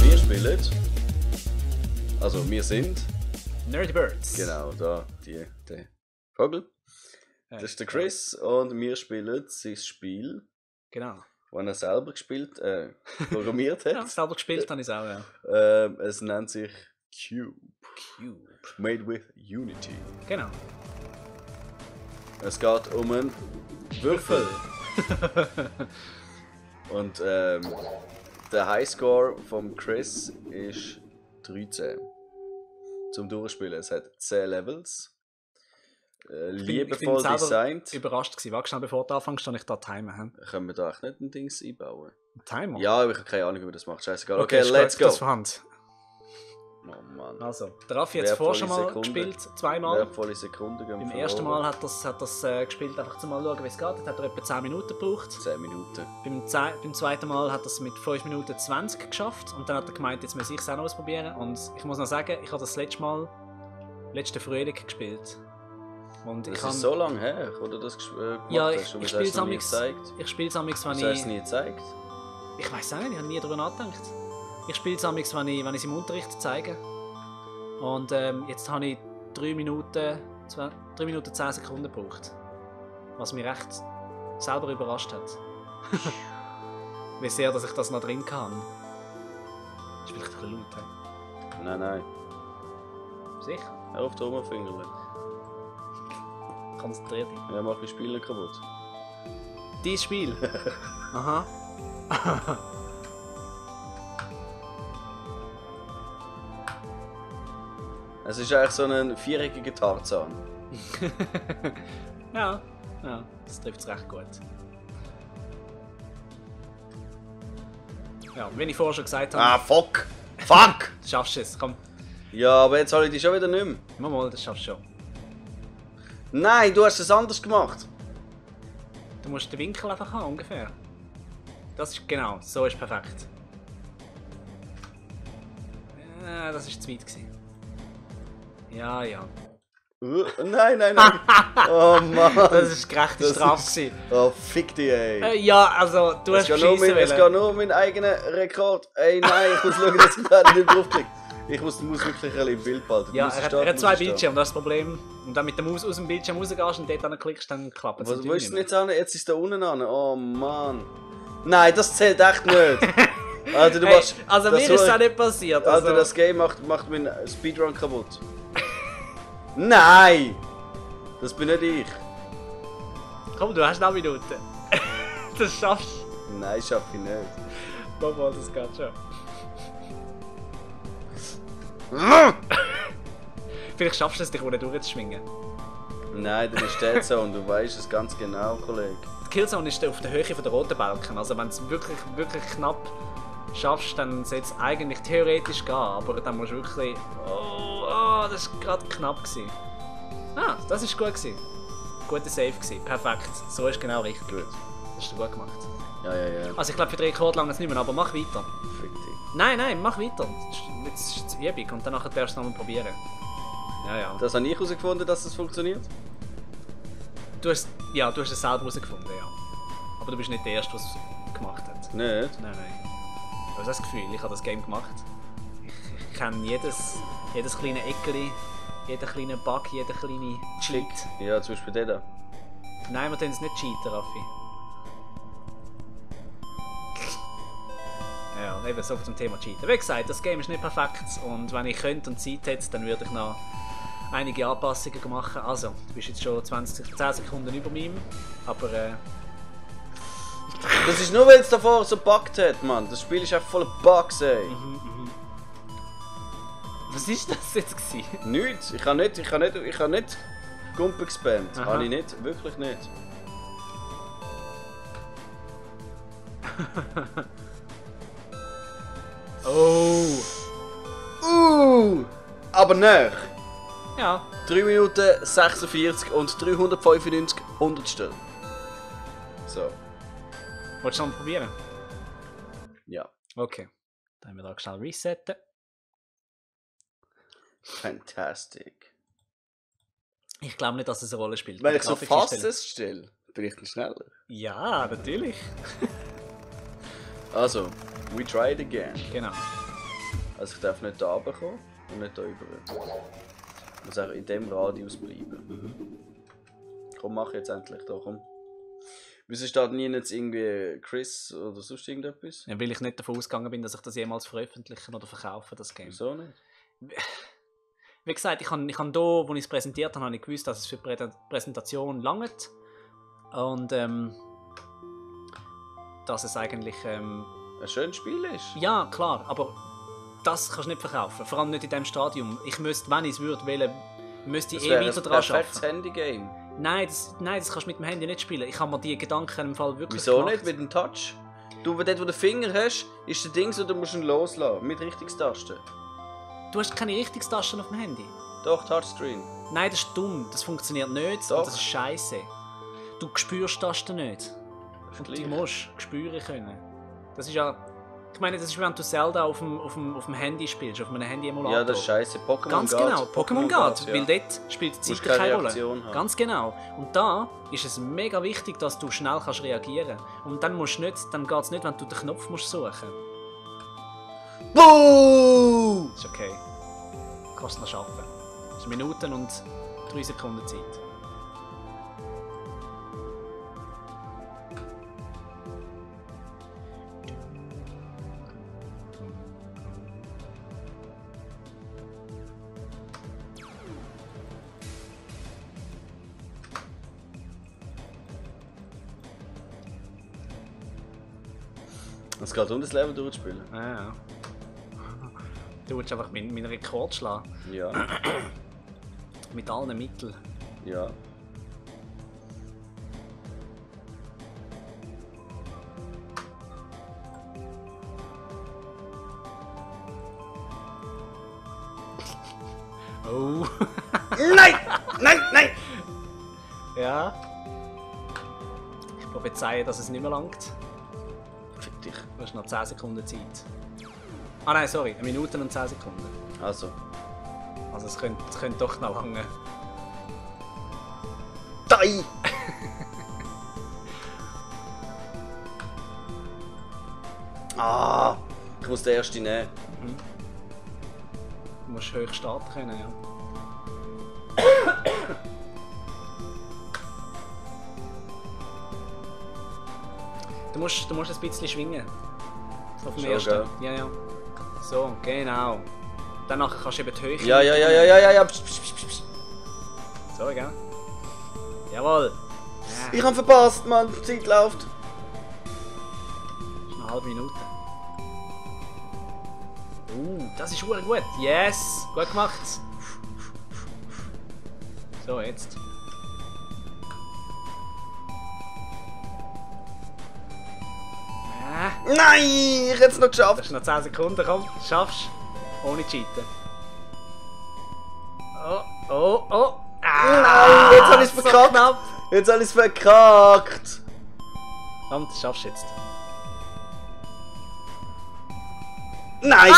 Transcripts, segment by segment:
Wir spielen. Also, wir sind. Nerdy Birds. Genau, da, der Vogel. Das ist der Chris und wir spielen sein Spiel, Genau. das er selber gespielt, programmiert hat. Ja, selber gespielt habe ich es auch, ja. Es nennt sich Cube. Made with Unity. Genau. Es geht um einen Würfel. Und der Highscore vom Chris ist 13. Zum Durchspielen. Es hat 10 Levels. Liebevoll ich bin designt. Überrascht gewesen. Warte schnell, bevor du anfängst, kann ich da timen. Können wir da echt nicht ein Ding einbauen? Ein Timer? Ja, aber ich habe keine Ahnung, wie man das macht. Scheißegal. Okay, ist let's gut, go. Das vorhand. Oh Mann. Also, der Raffi hat es vorher schon mal gespielt, zweimal. Wertvolle Sekunden. Beim ersten Mal hat das gespielt, einfach zum mal schauen, wie es geht. Das hat er etwa 10 Minuten gebraucht. 10 Minuten. Beim zweiten Mal hat er es mit 5 Minuten 20 geschafft. Und dann hat er gemeint, jetzt muss ich es auch noch ausprobieren. Und ich muss noch sagen, ich habe das letzten Frühling gespielt. Und das ist so lange her, oder das gemacht ja, hast? Ich spiele es amigs, wenn ich... Hast du es nie gezeigt? Ich weiß auch nicht, ich habe nie darüber nachgedacht. Ich spiele es amigs, wenn ich es im Unterricht zeige. Und jetzt habe ich 3 Minuten 10 Sekunden gebraucht. Was mich recht selber überrascht hat. Wie sehr, dass ich das noch drin kann. Das ist vielleicht ein bisschen laut, he? Nein. Sicher? Hör auf, Trommelfingerle. Konzentriert dich. Ja, mach die Spiele kaputt. Dieses Spiel? Aha. Es ist eigentlich so ein viereckiger Tarzan. ja, das trifft es recht gut. Ja, wie ich vorher schon gesagt habe... Ah, fuck! Fuck! Schaffst du es, komm. Ja, aber jetzt hole ich dich schon wieder nicht mehr. Mal, das schaffst du schon. Nein, du hast es anders gemacht. Du musst den Winkel einfach haben, ungefähr. Das ist genau, so ist perfekt. Ja, das war zu weit gewesen. Ja. Nein. Oh Mann. Das war gerechte Strafe. Oh, fick dich, ey. Ja, also, du hast geschissen. Es geht nur um meinen eigenen Rekord. Ey, nein, ich muss schauen, dass ich da nicht draufklicke. Ich muss wirklich ein bisschen im Bild behalten. Ja, er hat 2 Bildschirme, das ist das Problem. Und dann mit der Maus aus dem Bildschirm rausgehst und dort klickst, dann klappt es. Wo ist denn jetzt an? Jetzt ist da unten an. Oh Mann. Nein, das zählt echt nicht. Alter, du machst, also mir ist das auch nicht passiert. Also. Alter, das Game macht meinen Speedrun kaputt. Nein! Das bin nicht ich. Komm, du hast noch Minuten. Das schaffst du. Nein, schaff ich nicht. Mama, das geht schon. Vielleicht schaffst du es, dich ohne durchzuschwingen. Nein, dann ist das so und du weißt es ganz genau, Kollege. Die Killzone ist auf der Höhe von der roten Balken. Also wenn du es wirklich knapp schaffst, dann sollte es eigentlich theoretisch gehen. Aber dann musst du wirklich... Oh, das war gerade knapp gewesen. Ah, das war gut gewesen. Guter Save gewesen. Perfekt. So ist genau richtig. Gut. Das hast du gut gemacht. Ja. Also ich glaube für den Rekord lange es nicht mehr, aber mach weiter. Fick dich. Nein, mach weiter. Jetzt ist es Übung und danach darfst du es nochmal probieren. Ja. Das habe ich herausgefunden, dass das funktioniert? Du hast es selber herausgefunden, ja. Aber du bist nicht der Erste, der es gemacht hat. Nicht? Nein. Du hast das Gefühl, ich habe das Game gemacht. Ich kenne jedes kleine Eckeli, jeden kleinen Bug, jeden kleinen Cheat. Ja, zum Beispiel den da. Nein, wir tun es nicht cheaten, Raffi. Ja, eben so zum Thema Cheaten. Wie gesagt, das Game ist nicht perfekt und wenn ich könnte und Zeit hätte, dann würde ich noch einige Anpassungen machen. Also, du bist jetzt schon 10 Sekunden über mir, aber Das ist nur, weil es davor so buggt hat, Mann. Das Spiel ist einfach voller Bugs, ey. Was ist das jetzt gewesen? Nichts. Ich habe nicht Gumpen gespammt. Aha. Habe ich nicht. Wirklich nicht. Aber näher. Ja. 3 Minuten 46 und 395 Hundertstel. So. Wolltest du noch mal probieren? Ja. Okay. Dann haben wir da schnell resetten. Fantastic. Ich glaube nicht, dass es eine Rolle spielt. Wenn Die ich so Grafik ist fast es still. Vielleicht ein schneller. Ja, natürlich. Also, we try it again. Genau. Also ich darf nicht da runterkommen und nicht da rüber. Ich muss auch in diesem Radius bleiben. Komm, mach jetzt endlich da, komm. Wieso steht nie jetzt irgendwie Chris oder sonst irgendetwas? Ja, weil ich nicht davon ausgegangen bin, dass ich das jemals veröffentlichen oder verkaufen, das Game. Wieso nicht? Wie gesagt, ich habe hier, wo ich es präsentiert habe, ich gewusst, dass es für die Präsentation langt. Und dass es eigentlich... Ein schönes Spiel ist. Ja, klar, aber das kannst du nicht verkaufen. Vor allem nicht in diesem Stadium. Ich müsste, wenn ich es würde wählen, müsste ich weiter dran arbeiten. Das Handy-Game. Nein, das kannst du mit dem Handy nicht spielen. Ich habe mir die Gedanken im Fall wirklich Wieso gemacht. nicht? Mit dem Touch? Du, dort wo du den Finger hast, ist der Ding so, du musst ihn loslassen. Mit Richtungstasten. Du hast keine Richtungstasten auf dem Handy. Doch, Touchscreen. Nein, das ist dumm. Das funktioniert nicht. Doch. Und das ist scheiße. Du spürst Tasten nicht. Das ist Und gleich. die musst du spüren können. Das ist ja... Ich meine, das ist, wenn du Zelda auf dem Handy spielst, auf einem Handy-Emulator. Ja, das ist scheiße. Pokémon Ganz Guard. genau, Pokémon Guard, ja. weil dort spielt die Musst Zeit keine Rolle. Reaktion haben. Ganz genau. Und da ist es mega wichtig, dass du schnell kannst reagieren kannst. Und dann dann geht es nicht, wenn du den Knopf musst suchen. Buh! Das ist okay. Du kannst es noch schaffen. Das ist Minuten und 3 Sekunden Zeit. Es geht um das Level durchzuspielen. Ja. Du willst einfach meinen Rekord schlagen. Ja, Mit allen Mitteln. ja. Oh. Nein! Nein! Nein! Ja. Ich prophezeie, dass es nicht mehr langt. Fick dich. Du hast noch 10 Sekunden Zeit. Ah nein, sorry, 1 Minute und 10 Sekunden. Also. Also es könnte doch noch lange. Dai! Ah! Ich muss den ersten nehmen. Du musst hoch starten können, ja. Du musst ein bisschen schwingen. Auf dem Schon, ersten. gell? Ja, ja. So, genau. Danach kannst du eben die Höhe. Ja. Psst, psst, psst, psst. So, gell? Jawohl. Ja, Ich hab verpasst, Mann. Die Zeit läuft. ist noch eine halbe Minute. Das ist gut. Yes! Gut gemacht. So, jetzt. Ja. Nein! Ich hätte es noch Das geschafft. ist noch 10 Sekunden, komm, schaffst du. Ohne cheaten. Oh. Nein, jetzt hab ich's so verkackt. knapp. Jetzt hab ich's verkackt. Komm, das schaffst du jetzt. Nein!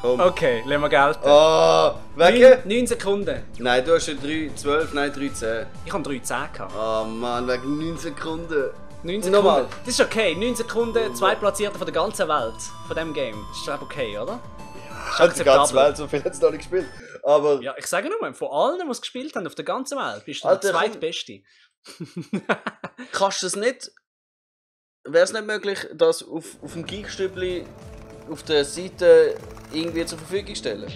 Komm. Okay, lassen wir gelten. Oh, wegen? 9 Sekunden. Nein, du hast ja 3,12, nein 3,10. Ich habe 3,10 gehabt. Oh Mann, wegen 9 Sekunden. 9 Sekunden. Nochmal. Das ist okay. 9 Sekunden, 2 Platzierte von der ganzen Welt. Von diesem Game. Das ist glaube okay, oder? Ich habe die ganze Welt, so viel hat es noch nicht gespielt. Aber Ja, ich sage nur, von allen, die es gespielt haben, auf der ganzen Welt, bist du Alter, der komm. zweitbeste. kannst du es nicht... Wäre es nicht möglich, das auf dem Geekstübli auf der Seite irgendwie zur Verfügung stellen?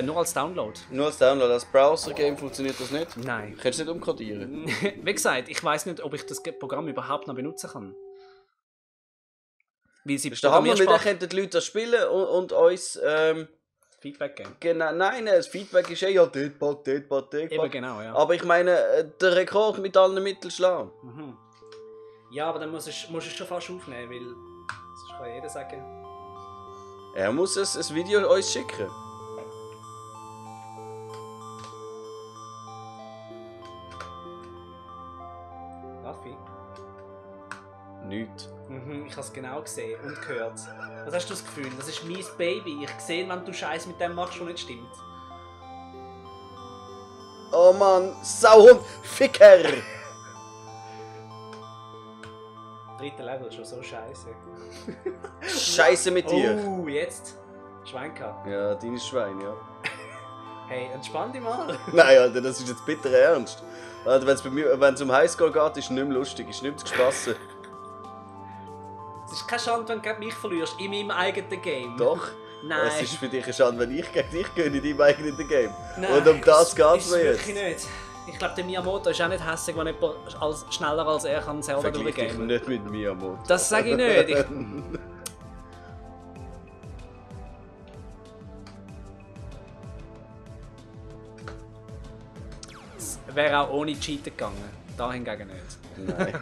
Nur als Download. Nur als Download, als Browser-Game funktioniert das nicht? Nein. Kannst du nicht umkodieren? Wie gesagt, ich weiß nicht, ob ich das Programm überhaupt noch benutzen kann. Weil sie Das ist der Hammer, weil dann Programmiersprache könnten die Leute das spielen und uns... Feedback geben. genau, nein, das Feedback ist ja dort, Eben genau, ja. Aber ich meine, den Rekord mit allen Mitteln schlagen. Mhm. Ja, aber dann musst du es schon fast aufnehmen, weil sonst kann jeder sagen. Er muss ein Video uns schicken. Raffi? Nichts. Ich habe es genau gesehen und gehört. Was hast du das Gefühl? Das ist mein Baby. Ich sehe, wenn du Scheiß mit dem machst, was nicht stimmt. Oh, Oh Mann, Sauhund, Ficker! Dritte Level, schon so scheiße. Scheiße mit dir! Oh, jetzt? Schwein gehabt. Ja, deine Schwein, ja. Hey, entspann dich mal. Nein, Alter, das ist jetzt bitter ernst. Alter, wenn es um Highscore geht, ist es nicht mehr lustig, ist nicht mehr zu spassen. Es ist keine Schande, wenn du gegen mich verlierst, in meinem eigenen Game. Doch. Nein. Es ist für dich eine Schande, wenn ich gegen dich gewinne in deinem eigenen Game. Nein, und um das geht es mir jetzt. Wirklich nicht. Ich glaube, der Miyamoto ist auch nicht hässlich, wenn jemand schneller als er kann Zelda Vergleich dich durchgehen. nicht mit Miyamoto. Das sage ich nicht. Es wäre auch ohne Cheaten gegangen. Da hingegen nicht. Nein.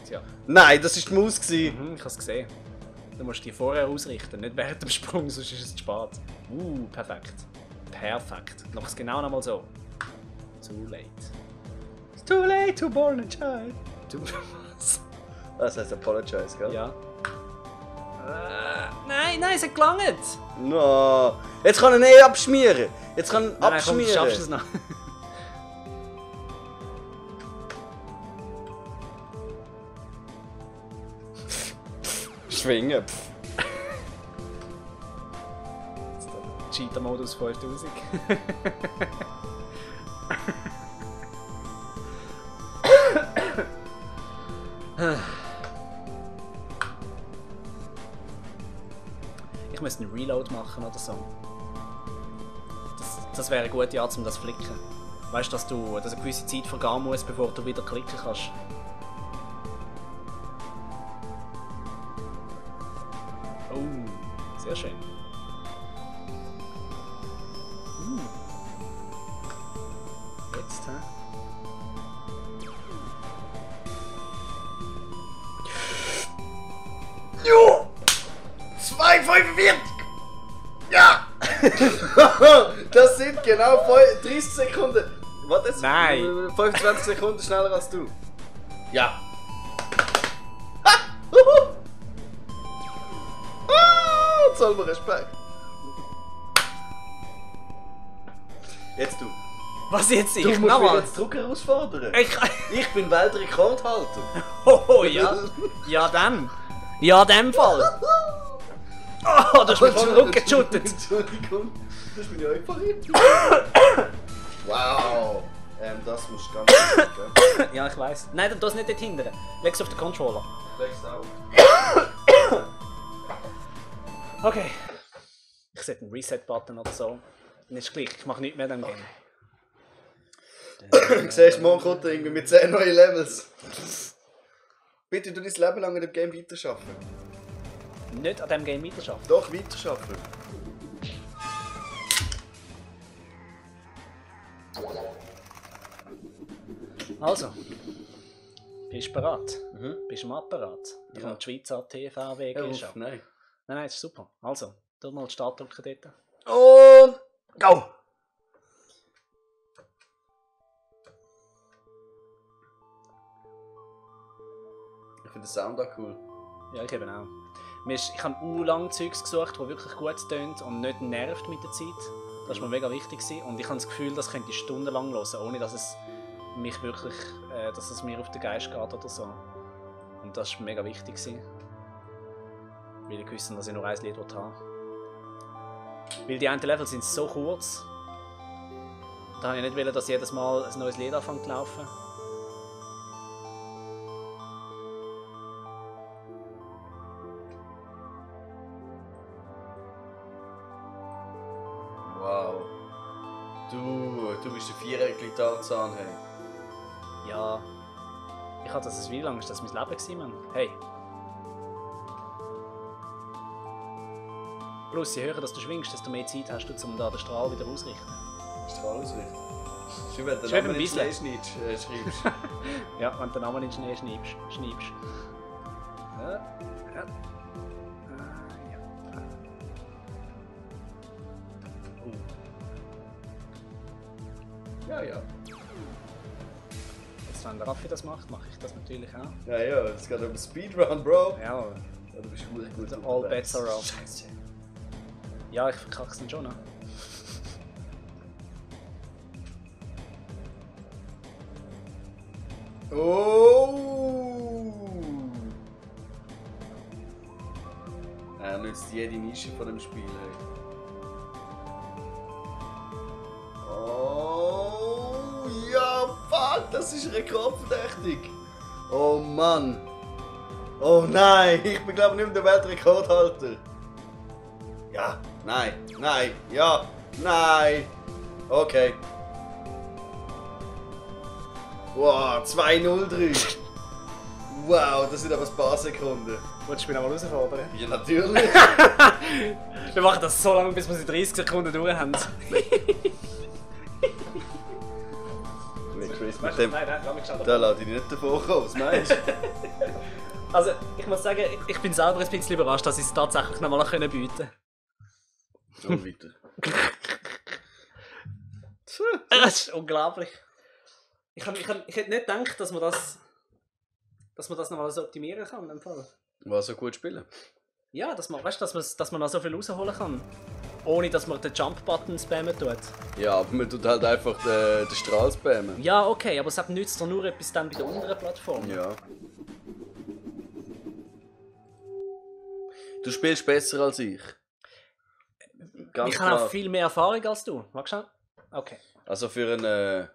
Tja. Nein, das war die Maus. Ich habe es gesehen. Du musst die vorher ausrichten, nicht während dem Sprung, sonst ist es zu spät. Perfekt. Perfekt. Mach es genau nochmal so. Too late. It's too late to born a child. Was? Das heisst apologize, gell? Ja. Nein, es hat gelangt! No. Jetzt kann er eh abschmieren. Jetzt kann er Nein, komm, abschmieren. du schaffst es noch. Schwingen. Cheater-Modus 5000. Ich müsste einen Reload machen oder so. Das wäre eine gute Art, um das zu flicken. Weißt du, dass eine gewisse Zeit vergehen muss, bevor du wieder klicken kannst. Oh, sehr schön. Jetzt, hä? Jo! 2,45! Ja! Das sind genau 30 Sekunden. Was jetzt? Nein! 25 Sekunden schneller als du. Ja. Zoll mir Respekt. Jetzt du. Was jetzt? Du Ich musst mich nochmal? jetzt Druck herausfordern. Ich bin Weltrekordhalter. Oh ja. Ja dann. Ja, in dem Fall. Oh, du hast mich vom Rücken geschüttet. Entschuldigung, das bin ich euch verrückt. Wow. Das musst du ganz gut, gell? Ja, ich weiss. Nein, dann tu es nicht dort hinten. Leg's auf den Controller. Leg's auf. Okay. Ich setze einen Reset-Button oder so. Dann ist gleich, ich mache nichts mehr in dem Game. Du siehst, morgen kommt er irgendwie mit 10 neuen Levels. Bitte du dein Leben lang an dem Game weiterarbeiten. Nicht an diesem Game weiterarbeiten. Doch, weiterarbeiten. Also. Bist du bereit? Bist du im Apparat? Da kommt die Schweizer TV-Weg schon. Nein. Nein, das ist super. Also, tu mal den Start drücken dort. Und go! Ich finde den Sound auch cool. Ja, ich eben auch. Ich habe lange Zeugs gesucht, die wirklich gut tönt und nicht nervt mit der Zeit. Das war mir mega wichtig. Und ich habe das Gefühl, das könnte ich stundenlang hören, ohne dass es mich wirklich, dass es mir auf den Geist geht oder so. Und das war mega wichtig. Weil ich wusste, dass ich nur ein Lied haben will. Weil die einen Level sind so kurz. Da habe ich nicht wollen, dass jedes Mal ein neues Lied anfängt zu laufen. Wow. Du bist ein viereckig Tarzan, hey. Ja. Ich hatte das, wie lange ist das mein Leben gewesen, Mann? Hey. Plus, je höher dass du schwingst, desto mehr Zeit hast du, um da den Strahl wieder auszurichten. Strahl ausrichten. Schön, wenn du Schön den Namen ein in bisschen. Schnee schreibst. Ja, wenn du den Namen in den Schnee schneibst. Ja. Ja. Ja. Ja, ja. Jetzt, wenn der Raffi das macht, mache ich das natürlich auch. Ja, ja, es geht um Speedrun, Bro. Ja, Ja, du bist gut all bets are off. Scheiße. Ja, ich verkack's dann schon noch. Oh! Er nützt jede Nische von dem Spiel. Hey. Oh! Ja, fuck! Das ist rekordverdächtig! Oh Mann! Oh nein! Ich bin glaube nicht mehr der Weltrekordhalter! Ja! Nein! Nein! Ja! Nein! Okay. Wow, 2:03. Wow, das sind aber ein paar Sekunden. Wolltest du mich nochmal herausfordern? Ja, natürlich. Wir machen das so lange, bis wir sie 30 Sekunden durch haben. Nee, Chris, mit dem. Nein, lass mich schnell Da lass ich nicht davor kommen, was meinst du? Also, ich muss sagen, ich bin selber ein bisschen überrascht, dass ich es tatsächlich noch mal bieten konnte. Und weiter. Das ist unglaublich. Ich hätte nicht gedacht, dass man das noch mal so optimieren kann in dem Fall. Was so gut spielen? Ja, dass man, weißt, dass man noch so viel rausholen kann. Ohne dass man den Jump-Button spammen tut. Ja, aber man tut halt einfach den Strahl spammen. Ja, okay, aber es nützt doch nur etwas dann bei der unteren Plattform. Ja. Du spielst besser als ich. Ganz Ich habe klar. auch viel mehr Erfahrung als du. Magst du? Okay. Also für einen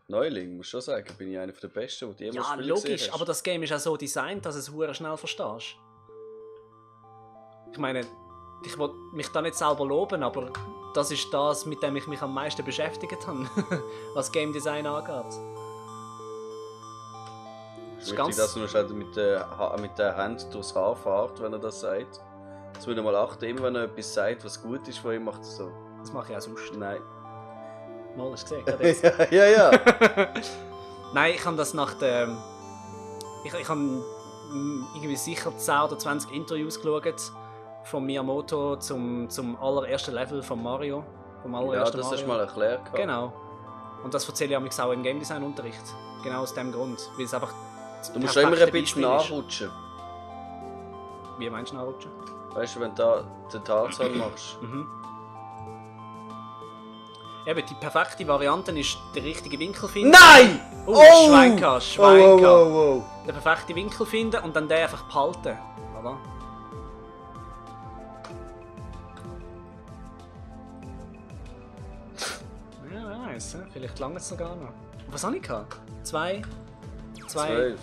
Neuling, muss ich schon sagen, bin ich einer der Besten, die jemals Ja, Spiele logisch, gesehen hast. aber das Game ist auch so designt, dass es hure schnell verstehst. Ich meine, ich will mich da nicht selber loben, aber das ist das, mit dem ich mich am meisten beschäftigt habe, was Game Design angeht. Es ist wichtig, dass man halt mit der Hand durchs Haar fährt, wenn er das sagt. Jetzt muss man mal achten, immer wenn er etwas sagt, was gut ist, von ihm macht er so. Das mache ich auch sonst. Nein. Mal, hast du gesehen? Gerade jetzt. ja. Nein, ich habe das nach der... Ich habe irgendwie sicher 10 oder 20 Interviews geschaut von Miyamoto zum allerersten Level von Mario. Vom Ja, allerersten das Mario. hast du mal erklärt. gehabt. Genau. Und das erzähle ich auch im Game Design Unterricht. Genau aus dem Grund. Weil es einfach Du musst immer ein perfekte bisschen Beispiel ist. nachrutschen. Wie meinst du nachrutschen? Weißt du, wenn du da den Tarzan machst. Mhm. Eben, die perfekte Variante ist der richtige Winkel finden. Nein! Schwein gehabt. Oh. Den perfekten Winkel finden und dann den einfach behalten. Oder? Ja, wer weiß. Vielleicht lange es sogar noch. Was habe ich gehabt? 2? 12,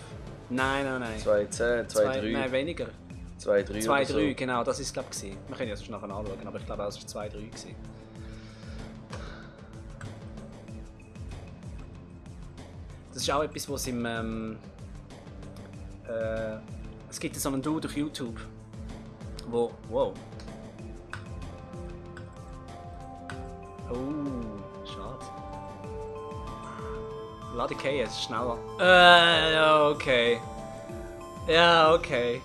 Nein. 2,10, 2,3. Nein, weniger. 2,3 2,3, oder so. genau, das ist glaube ich. Wir können ja sonst nachher anschauen, aber ich glaube auch, es war 2,3 gewesen. Das ist auch etwas, was im es gibt so einen Dude auf YouTube, wo... Wow. Oh, schade. Lade K jetzt schneller. Ja, okay. Ja, okay.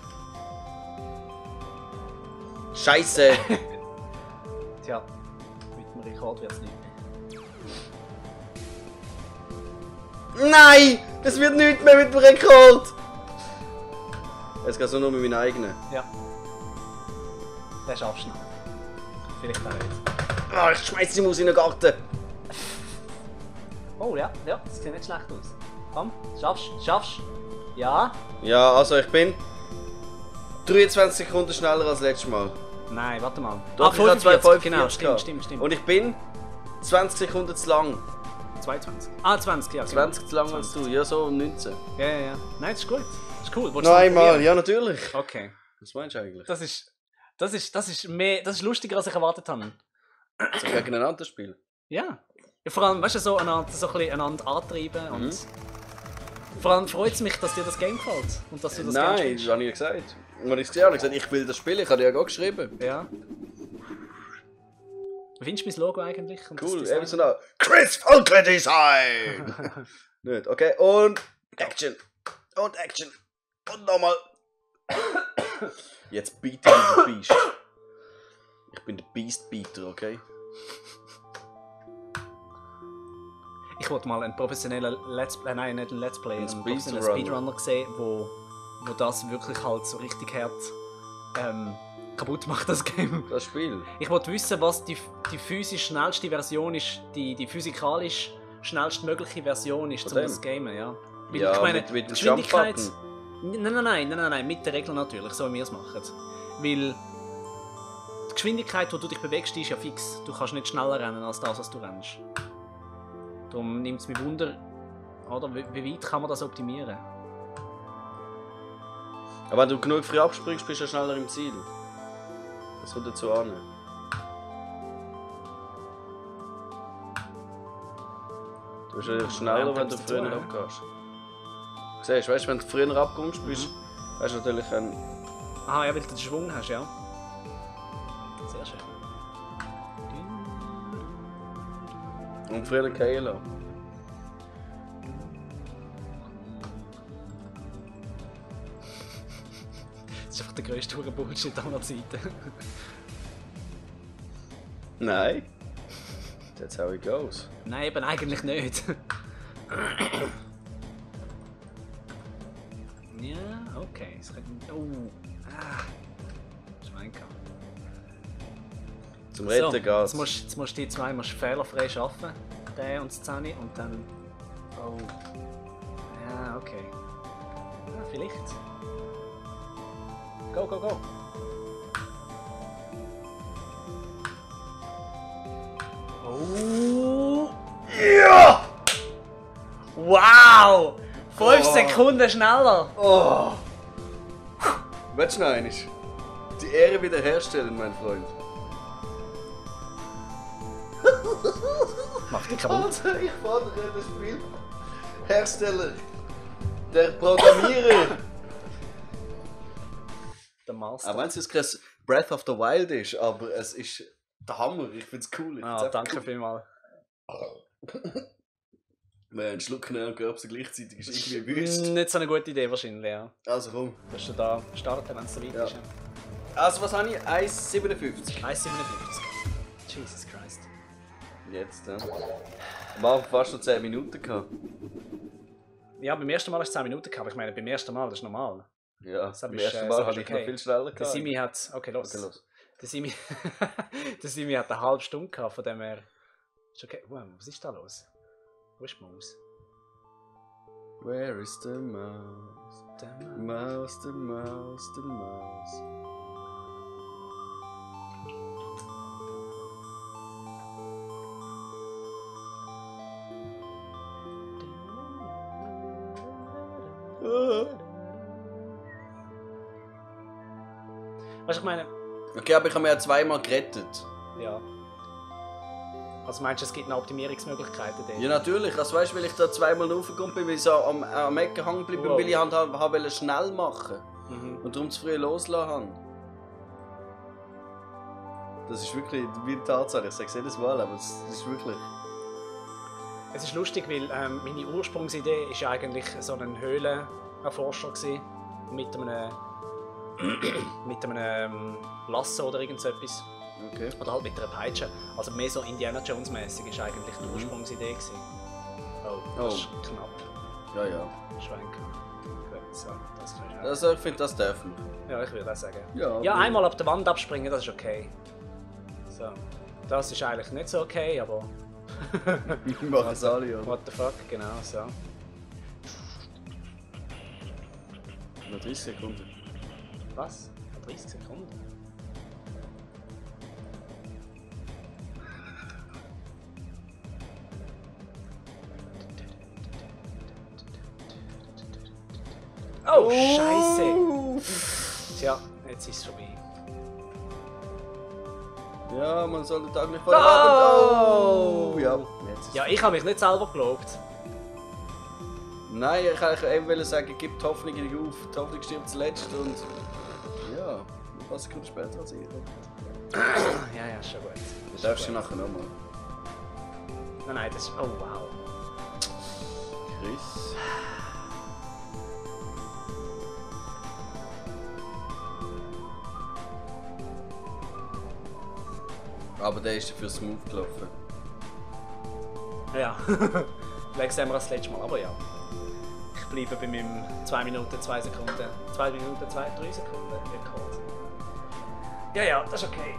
Scheiße! Tja, mit dem Rekord wird es nicht mehr. Nein! Es wird nichts mehr mit dem Rekord! Jetzt geht es nur mit meinen eigenen. Ja. Der schaffst du noch. Vielleicht auch nicht. Ah, ich schmeiß ihn aus in den Garten! Oh ja, das sieht nicht schlecht aus. Komm, schaffst. Ja. Ja, also ich bin 23 Sekunden schneller als letztes Mal. Nein, warte mal. Doch, ich habe 2,45 genau, gehabt. stimmt. Und ich bin 20 Sekunden zu lang. 22. 20, ja. 20 zu lang als du, ja so 19. Ja. Nein, das ist gut. Das ist cool. Willst du Noch es einmal, probieren? ja natürlich. Okay. Was meinst du eigentlich? Das ist lustiger, als ich erwartet habe. So gegeneinander spielen. Ja. Vor allem, weißt du, so ein bisschen einander antreiben und... Vor allem freut es mich, dass dir das Game gefällt und dass du das gerne Nein, spielst. das habe ich ja gesagt. Und als ich es gesehen habe, habe ich gesagt, ich will das spielen. Ich habe dir ja auch geschrieben. Ja. Wie findest du mein Logo eigentlich? Und Cool, das eben Design? so ein Chris Volker Design! Nicht, okay, und Action! Und Action! Und nochmal! Jetzt biete ich den Beast. Ich bin der Beast-Beater, okay? Ich wollte mal einen professionellen Let's Play, nein, nicht einen Let's Play, einen professionellen Speedrunner. Speedrunner gesehen, wo das wirklich halt so richtig hart kaputt macht, das Game. Das Spiel. Ich wollte wissen, was die physisch schnellste Version ist, die physikalisch schnellstmögliche Version ist, um das Game, ja. Weil, Ja, ich meine, mit dem Geschwindigkeit... Jump-Button. Nein, mit der Regel natürlich, so wie wir es machen. Weil die Geschwindigkeit, wo du dich bewegst, die ist ja fix. Du kannst nicht schneller rennen als das, was du rennst. Darum nimmt es mich Wunder, oder, wie weit kann man das optimieren? Aber wenn du genug früh abspringst, bist du ja schneller im Ziel. Das kommt dazu an. Du bist ja schneller, wenn du früher abgehst. Siehst du, weißt, wenn du früher abkommst, bist hast du natürlich einen... Aha, ja, weil du den Schwung hast, ja. Sehr schön. Und früher gehen lassen. Das ist einfach der grösste Bullshit aller Zeiten. Nein. That's how it goes. Nein, eben eigentlich nicht. Ja, okay. Es könnte... Oh. Schwein gehabt. Zum Retten So, geht's. jetzt musst du die zwei fehlerfrei schaffen. Den und das 10 und dann... Oh. Ja, okay. Ja, vielleicht. Go, go, go. Oh. Ja! Wow! 5 Oh. Sekunden schneller! Oh! Willst du noch einmal? Die Ehre wiederherstellen, mein Freund. Mach dich kaputt. Alter, ich fordere das Spiel. Hersteller. Der Programmierer. Der Master. Auch wenn es jetzt kein Breath of the Wild ist, aber es ist der Hammer. Ich find's cool. Ich find's einfach Danke cool. vielmals. Wir haben einen Schluck nehmen und Gerbsen gleichzeitig ist irgendwie wüst. Nicht so eine gute Idee wahrscheinlich, ja. Also komm. Dass du da starten, wenn es so weit Ja. ist. Also was habe ich? 1,57. 1,57. Jesus Christ. Jetzt, ja. Am Anfang fast noch 10 Minuten gehabt. Ja, beim ersten Mal hast du 10 Minuten gehabt. Ich meine, beim ersten Mal, das ist normal. Ja, Das beim ist, ersten das Mal ist habe ich okay. noch viel schneller Der gehabt. Simi hat... Okay, los. Okay, los. Der Simi... der Simi hat eine halbe Stunde gehabt, von dem er... Ist okay. Wow, was ist da los? Wo ist die Maus? Where is the mouse? The mouse, the mouse, the mouse. Weißt du, ich meine... Okay, aber ich habe mich ja zweimal gerettet. Ja. Also meinst du, es gibt noch Optimierungsmöglichkeiten dort? Ja, natürlich. Also weißt du, weil ich da zweimal raufgekommen bin, weil ich so am Ecken hängen geblieben bin, Wow. weil ich wollte schnell machen Mhm. und darum zu früh loslassen habe. Das ist wirklich wie eine Tatsache. Ich sage es jedes Mal, aber es ist wirklich... Es ist lustig, weil meine Ursprungsidee ist ja eigentlich so ein Höhlenerforscher gewesen, mit einem Lasso oder irgend so etwas. Okay. Oder halt mit einer Peitsche. Also mehr so Indiana Jones mäßig ist eigentlich die Ursprungsidee gewesen. Oh, das ist knapp. Ja, ja. Schwenken. Gut, so, das kannst du Also ich finde, das darf man. Ja, ich würde auch sagen. Ja, Ja, aber- einmal ab der Wand abspringen, das ist okay. So. Das ist eigentlich nicht so okay, aber... Wir machen es alle, oder? What the fuck, genau so. Noch 30 Sekunden. Was? 30 Sekunden? Oh, Scheiße! Tja, jetzt ist es vorbei. Ja, man soll den Tag nicht vor der Abend... Oh! Ja, jetzt ist Ja, ich habe mich nicht selber gelobt. Nein, ich wollte eben sagen, gib die Hoffnung nicht auf. Die Hoffnung stirbt zuletzt und... Ja, ein paar Sekunden später als ich. Ja, ja, ist schon gut. Das darfst du nachher nochmal. Nein, nein, das ist... Oh, wow. Chris. Aber der ist dafür smooth gelaufen. Ja. Vielleicht sehen wir das letzte Mal, aber ja. Ich bleibe bei meinem 2 Minuten 2 Sekunden. 2 Minuten 3 Sekunden Rekord. Ja, das ist okay.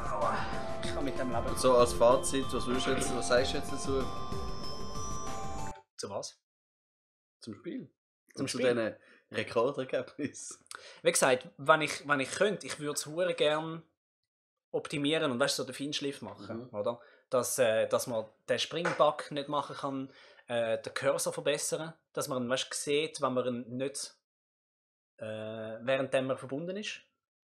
Aua. Ich kann mit dem leben. So als Fazit, was sagst du jetzt dazu? Zu was? Zum Spiel? Zum Und Spiel? zu diesen Rekordergebnissen? Wie gesagt, wenn ich könnte, ich würde es hure gern optimieren und weißt du, so den Feinschliff machen, oder? Dass man den Springbug nicht machen kann, den Cursor verbessern, dass man ihn, weißt, sieht, wenn man ihn nicht währenddem er verbunden ist.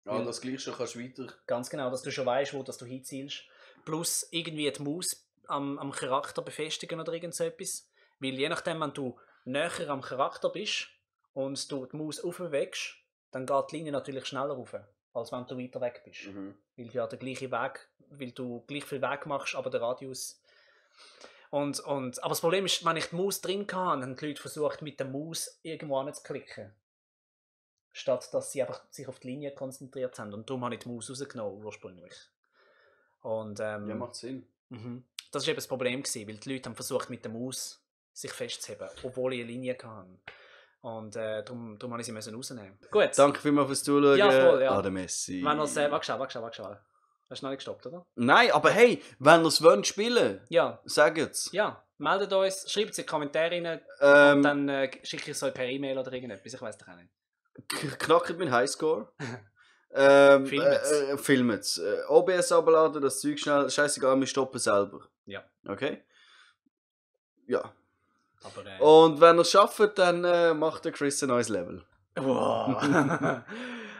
Ja, das gleich schon kannst du weiter. Ganz genau, dass du schon weißt, wo dass du hinzielst. Plus irgendwie die Maus am Charakter befestigen oder irgend so etwas. Weil je nachdem, wenn du näher am Charakter bist und du die Maus aufbewegst, dann geht die Linie natürlich schneller rauf, als wenn du weiter weg bist. Weil du ja den gleichen Weg, weil du gleich viel Weg machst, aber der Radius. Aber das Problem ist, wenn ich die Maus drin hatte, haben die Leute versucht, mit der Maus irgendwo anzuklicken. Statt dass sie einfach sich auf die Linie konzentriert haben. Und darum habe ich die Maus rausgenommen, ursprünglich. Und, Ja, macht Sinn. Das war eben das Problem, weil die Leute haben versucht, mit der Maus sich festzuheben, obwohl ich eine Linie hatte. Und darum habe ich sie rausnehmen. Gut. Danke vielmals fürs Zuschauen. Ja, voll, ja. Ade Messi. Wenn ihr warte. Hast du noch nicht gestoppt, oder? Nein, aber hey, wenn ihr es wollt spielen, Ja. sagt's. Ja, meldet uns, schreibt es in die Kommentare rein und dann schicke ich es euch per E-Mail oder irgendetwas, ich weiß doch auch nicht. Knackt meinen Highscore. Filmet's. Filmet's. OBS abladen, das Zeug schnell. Scheißegal, wir stoppen selber. Ja. Okay? Ja. Aber, Und wenn ihr es schafft, dann macht der Chris ein neues Level. wow.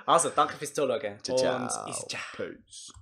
Also, danke fürs Zuschauen. Ciao. Und ciao. Peace.